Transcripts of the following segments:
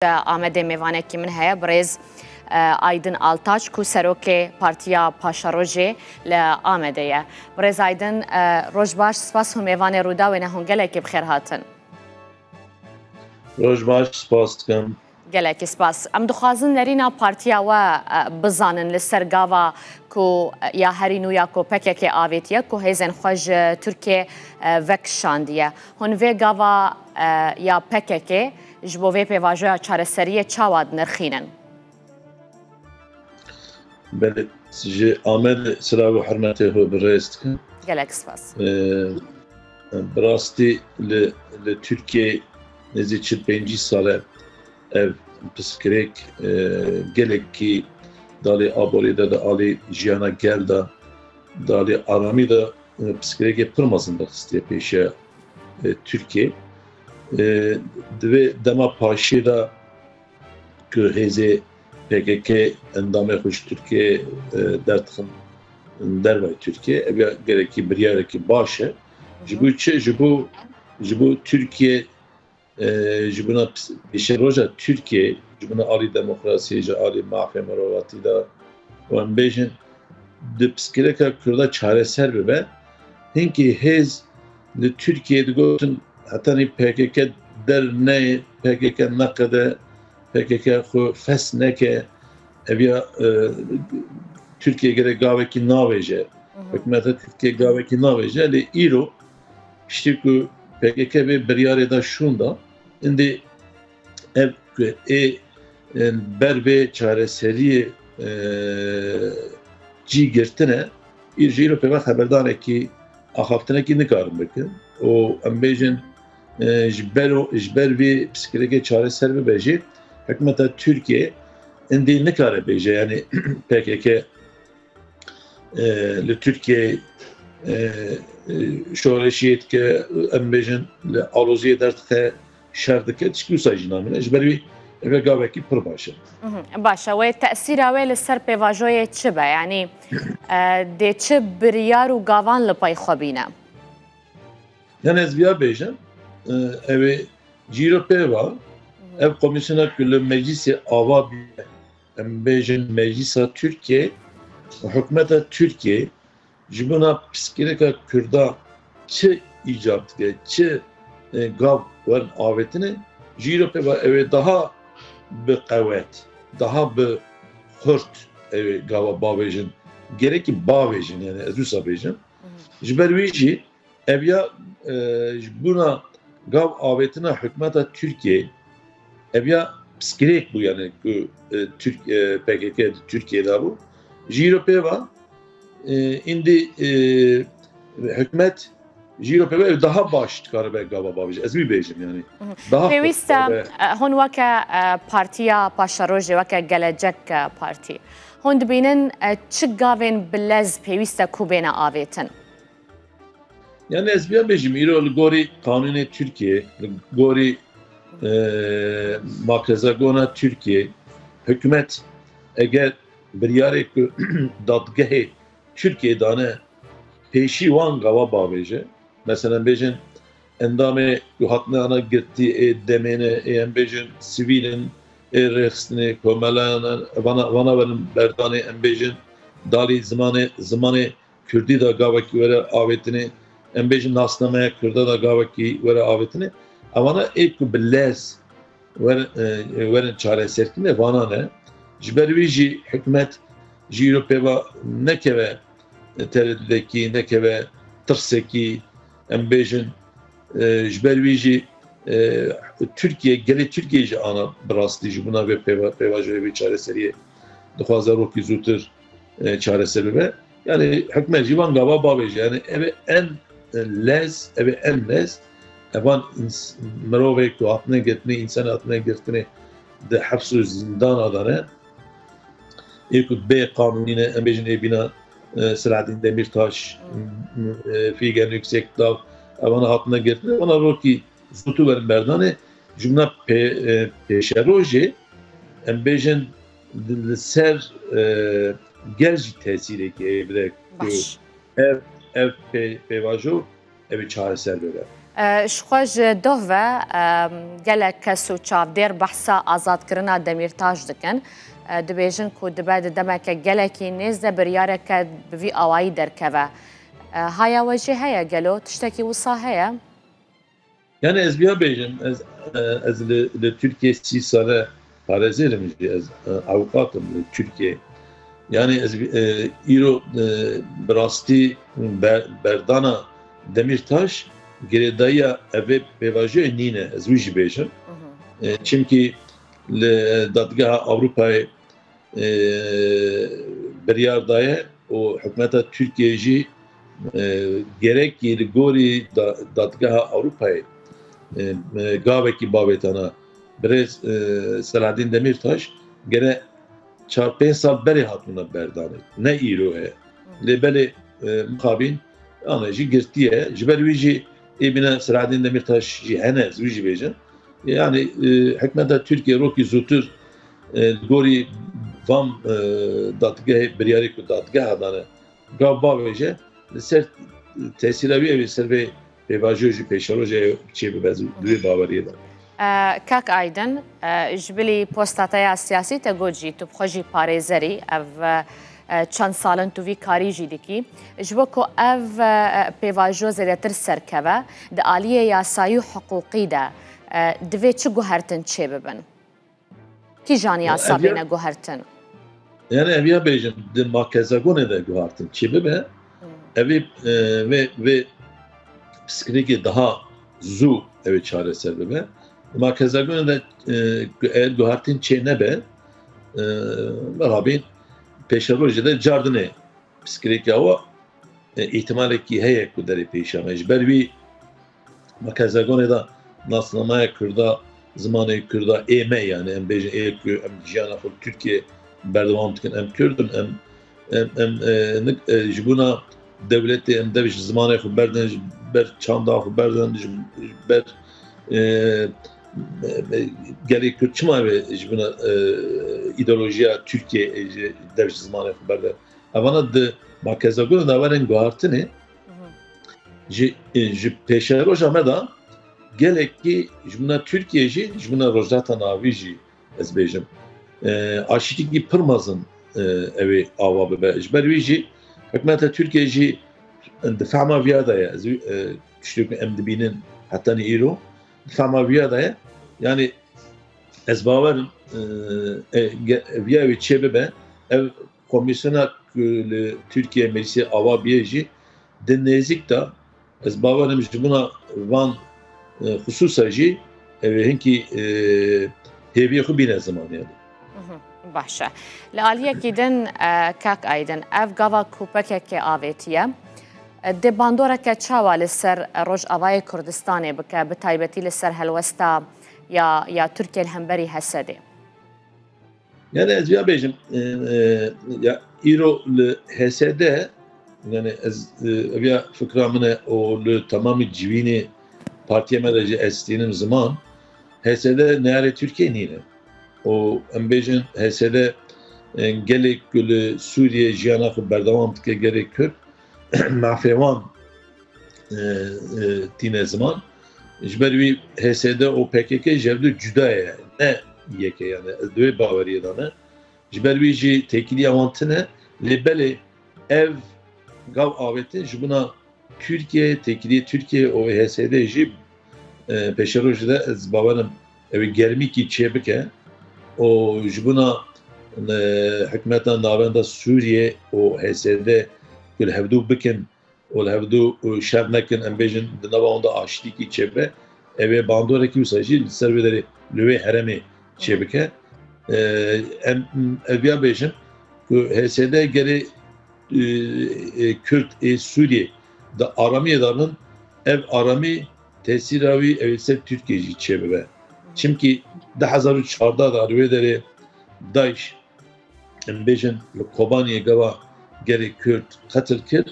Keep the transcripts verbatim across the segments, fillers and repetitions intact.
Amedê mêvanekî min heye, birêz, e, Aydin Altaç, ku serokê Partiya Paşerojê li Amedê ye. Birêz Aydin, e, roj baş, spas hûn mêvanê Rûdawê ne, hûn gelekî bi xêr hatin. Roj baş, spas dikim. Gelekî spas. Em dixwazin nerîna partiya we, e, bizanin li ser gava ku, e, ya herî nû ya ku P K K avêtiye, ku hêzên xwe ji Tirkiyê, e, vekişandiye. Hûn vê gava, e, ya P K K ji bo vê pêvajoya çareseriyê çawa dinirxînin? Belê, ji Amedê silav û hurmetê xwe bi rêz dikim. Gelek spas. Ee, bi rastî li, li Tirkiyê nêzî çil pêncî sal e ev pirsgirêk, e, gelekî dalê aborî de, di alî jiyana gel de, di alî aramî de, e, pirsgirêkê pir mezin dixistiye pêşiya, e, Tirkiyê. E, di vê dema paşê de ku hêzê P K K endamê xwe ji Tirkiyê, e, derdixin dervayî Tirkiyê, ev ya gelekî biryarekî baş e. Ji bo çi? Ji bo, ji bo Tirkiye, e, ji bona pêşeroja Tirkiyê, ji bona alî demokrasiyê, ji alî mafê mirovatî de, û em bêjin, di pirsgirêka Kurda çareser bibe, hinkî hêz li Tirkiyê digotin, hetanî P K K derneyê, P K K neqede, P K K xwe fes neke, ev ya, e, Tirkiye gerek gavekî navêje, Hı hı. hikûmeta Tirkiye gavekî navêje, lê îro piştî ku P K K vê biryarê da şûnda, indi ev ku ê, e, ber vê çareseriyê, e, cî girtine, îro ji îro pê ve xeberdanekî, axaftinekî nikarin bikin. Û em bêjin, e, ji ber, ji ber vê pirsgirêkê çareser bibe jî, hikûmeta Tirkiyê êndî nikare bêje, yanî P K K, e, li Tirkiyê, e, e, şoreşiyê dike, em bêjin li aloziyê derdixe, şer dike, tişkî wisa jî namîne. Ji ber wî ev gavekî pir baş e. Mhm, baş e. Wê tesîra wê li ser pêvajoyê çi be? Yanî, e, dê çi biryar û gavan li pey xwe bîne? Yani ez viya bêjim, e, ew ê cîro pê va, ev komîsyona ku li meclîsê ava bîye, em bêjin meclîsa Tirkiyê, hikûmeta Tirkiyê, ji bona pirsgirêka Kurda çi îcab dike, çi, e, gav werin avêtine, ji îro pê ve ew ê daha bi qewet, daha bi xurt ew ê gava bavêjin. Gerekî bavêjin, yani ez wisa bêjim. Ji ber wî jî ev ya, e, ji bona gav avêtina hikûmeta Tirkiyê, ev ya pirsgirêk bû, yani ku, e, Tirk-, e, P K K di Tirkiyê de bû. Ji îro pê ve, e, îndî, e, hikûmet ji îro pê ve ew daha baş dikaribe gava bavêje. Ez wî bêjim, yani. Mhm. Daha Pêwîst e, xurt dikaribe. E, hûn weke, e, partiya paşerojê, weke Gelecek, e, Partî, hûn dibînin, e, çi gavên bi lez pêwîst e ku bêne avêtin? Yani ez viya bêjim, îro li gorî qanûnê Tirkiyê, li gorî, e, makrezagona Tirkiyê, hikûmet eger biryarê ku dadgehê Tirkiyê dane pêşî wan gava bavêje, mesela bêjin endamê ku hatine ana girtî ê demê ne, ê em bêjin sivîl in, ê rêxistinê, komeleyan in, vana, vana werin berdanê, em bêjin dalî zimanê, zimanê Kurdî de gavekî were avêtinê, em bêjin nasnameya Kurda de gavekî were avêtinê, evana ê ku bi lez wer-, e, werin çareserkirinê, vana ne. Ji ber wî jî hikûmet ji îro pê ve nekeve teredudekî, nekeve tirsekî, em bêjin, e, ji ber wî jî, e, Tirkiye, gelê Tirkiye jî ana bi rastî ji bona vê pêva-, pêvajoyê vê çareseriyê dixwaze rokî zûtir, e, çareser bibe. Yani hikûmet jî van gava bavêje. Yani ev ê en, e, lez, ev ê en lez, evan ins-, mirovê ku hatine girtinê, însan hatine girtinê di heps û zîndana de ne. Ê ku bê qanûnî ne, em bêjin ê bîna, e, Selahattin Demirtaş, m-, e, Figen Yüksekdağ, evana hatine girtinê, evana rokî zûtû werin berdanê, ji mina pê-, e, pêşerojê, em bêjin, li ser, e, gel jî tesîrekî heye bide ku Baş. ev, ev pê-, pêvajo, ev ê çareser bibe. E, ji xwe ji doh ve, e, gelek kes û çavdêr behsa azadkirina Demîrtaş dikin. E, dibêjin ku dibe di demeke gelekî nêz de biryareke bi vî awayî derkeve. E, haya we jî heye gelo? Tiştekî wisa heye? Yani ez viya bêjim, ez, e, ez li, li Tirkiye sî sale parêzer im jî, ez, e, avûkat im li Tirkiye. Yani ez, e, îro, e, bi rastî ber-, berdana Demîrtaş girêdayiya evê pêvajoyê nîne, ez wî jî bêjim. E, çimkî li Dadgeha Ewropayê e, biryar daye û hikûmeta Tirkiyê jî, e, gerekî li gorî da-, Dadgeha Ewropayê, e, e, gavekî bavêtana birêz, e, Selahaddîn Demîrtaş gere çar pênc sal berê hatibûna berdanê. Ne îro heye. Lê belê, e, mixabîn, ana jî girtiye. Ji ber wî jî ê bîne Selahaddîn Demîrtaş jî hene, ez wî jî bêjim. Yani, e, hikûmeta Tirkiye rokî zûtir, e, li gorî van, e, dadgehê, biryarê ku dadgeha dane, gav bavêje, li ser tesîra wî ew ê ser vê pêvajoyê jî pêşerojê çêbibe, ez di wê baweriyê de. E, Kak Aydin, e, ji bilî posta te ya siyasî te got jî tu bi xwe jî parêzer î, ev, e, çend sal in tu vî karî jî dikî. Ji bo ku ev, e, pêvajo zêdetir serkeve, di aliyê yasayî û hiqûqî de, e, divê çi guhertin çêbibin? Kîjan yasa bêne guhertin? Yani ev ya bêjim, di makezagonê de guhertin çêbibe, ev ê, e, vê, vê piskirêkê daha zû ew ê çareser bibe. Di makezagonê de, e, eger guhertin çê nebe, e, mixabîn pêşerojê de cardinê piskirêka wa, e, îhtimalekî heye ku derê pêşiya me. Ji ber wî makezagonê de nasnameya Kurda, zimanê Kurda ê me, yani em bêjin ê ku em jiyana xwe li Tirkiye berdewam dikin, em Kurd in, em, em, em, e, nik-, e, ji bona dewletê em dev ji zimanê xwe berdin, ji ber çanda xwe berdin, ji ber, e, e, gelê Kurd çima ve ji bona, e, îdeolojiya Tirkiye, e, ji dev ji zimanê xwe berdin? Evana di makezagonê de werin guhartinê, ji, e, ji pêşeroja me de gelekî ji bona Tirkiye jî, ji bona Rojhilata Navî jî, ez bêjim, e, aşîtîkî pir mezin, e, ew ê ava bibe. Ji ber wî jî hikûmeta Tirkiye jî di fehma viya de ye. Ez, e, tiştê ku em dibînin hetanî îro di fehma viya de ye. Yani ez bawer im, e, e, ge-, viya wê çêbibe, ev komîsyona ku li Tirkiye meclisê ava bûye jî di nêzîk de, ez bawer im ji bona van, e, xisûsa jî ew ê hinkî, e, hêviyê xwe bîne zimanê. Baş e. Li aliyekî din, e, Kak Aydin, ev gava ku P K K avêtiye, e, dê bandoreke çawa li ser Rojavayê Kurdistanê bike, bi taybetî li ser helwesta ya, ya Tirkiye li hemberî H S D'ê? Yani ez ya bêjim, e, e, ya îro li H S D, yani ez, e, ev ya fikra min e û li temamî civînê partiyê me de jî ez stînim ziman, H S D neyarê Tirkiye nîne. Û em bêjin H S D, e, gelê ku li Sûriye jiyana xwe berdewam dike, gelê Kurd, mafê wan, e, e, tîne ziman. Ji ber wî H S D û P K K ji hevdu cuda ye, ne yek e, yani ez di wê baweriyê de me. Ji ber wî jî têkiliya wan tune, lê belê ev gav avêtin ji bona Tirkiye, têkiliyê Tirkiye û H S D jî, e, pêşerojê de ez bawer im ew ê germîkî çêbike û ji bona, e, hikûmeta navenda Sûriye û H S D ku li hevdû bikin û li hevdû şer nekin, em bêjin di nava wan de aştîkî çêbe, ew ê bandorekî wisa jî li ser wê derê li wê herêmê çêbike. E, em, ev ya bêjin ku H S D gelê, e, e, Kurd ê Sûriyê di aramiyê de bin, ev aramî tesîra wî ew ê ser Tirkiye jî çêbibe. Çimkî du hezar û çardeh de li wê derê DAIŞ, em bêjin, li Kobaniyê gava gelê Kurd qetil kir.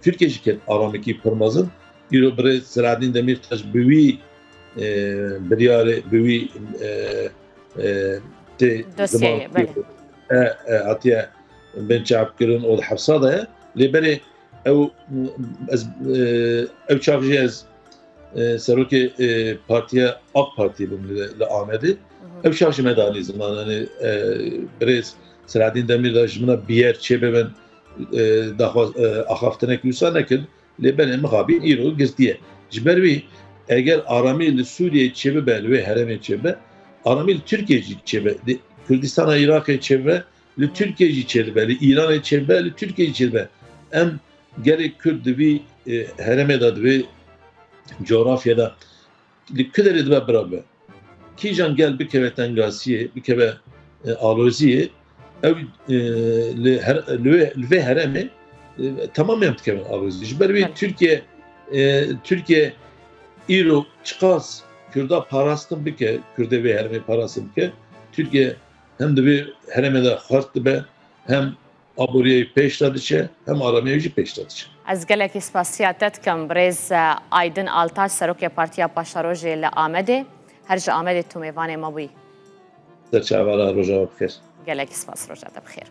Tirkiye jî ket aramekî pir mezin. Îro birêz Selahaddîn Demîrtaş bi wî, e, biryarê, bi wî, e, e, tê ziman, e, e, hatiye binçavkirin û di hepsa de ye. Lê berê ew, ez, e, ew çax jî ez e, serokê, e, partiya AK Partiyê bûm li, li Amedê. Ew şaş me danî ziman, yanî, e, birêz Selahattin Demirtaş ji min re biyer çêbibin, e, daxwaz-, e, axaftinek wisa nekir, lê belê mixabin îro girtiye. Ji ber wî eger aramî li Sûriyeyê çêbibe, li wê herêmê çêbibe, aramî li Tirkiyê jî çêbe, li Kurdistana Iraqê çêbe, li Tirkiyê jî çêdibe, li Îranê çêbe, li Tirkiyê jî çêdibe. Em gelê Kurd di vî, e, herêmê de, di vî coğrafyê de li ku derê dibe bira be. Kîjan gel bikeve tengasiyê, bikeve, e, aloziyê, ew, e, li her-, li wê, li vê herêmê, e, temamê em dikevin aloziyê. Ji ber wî Belê. Tirkiye, e, Tirkiye îro çiqas Kurda parastin bike, Kurdê vê herêmê parastin bike, Tirkiye hem di vê herêmê de xurt dibe, hem aboriyê pêş de diçe, hem aramiya jî pêş de diçe. Ez gelekî spasiya te dikim, birêz, e, Aydin Altaş, serokê Partiya Paşerojê li Amedê. Her ji Amedê tu mêvanê me bûyî. Ser çavara, roja we bi xêr. Gelekî spas, roja te bi xêr.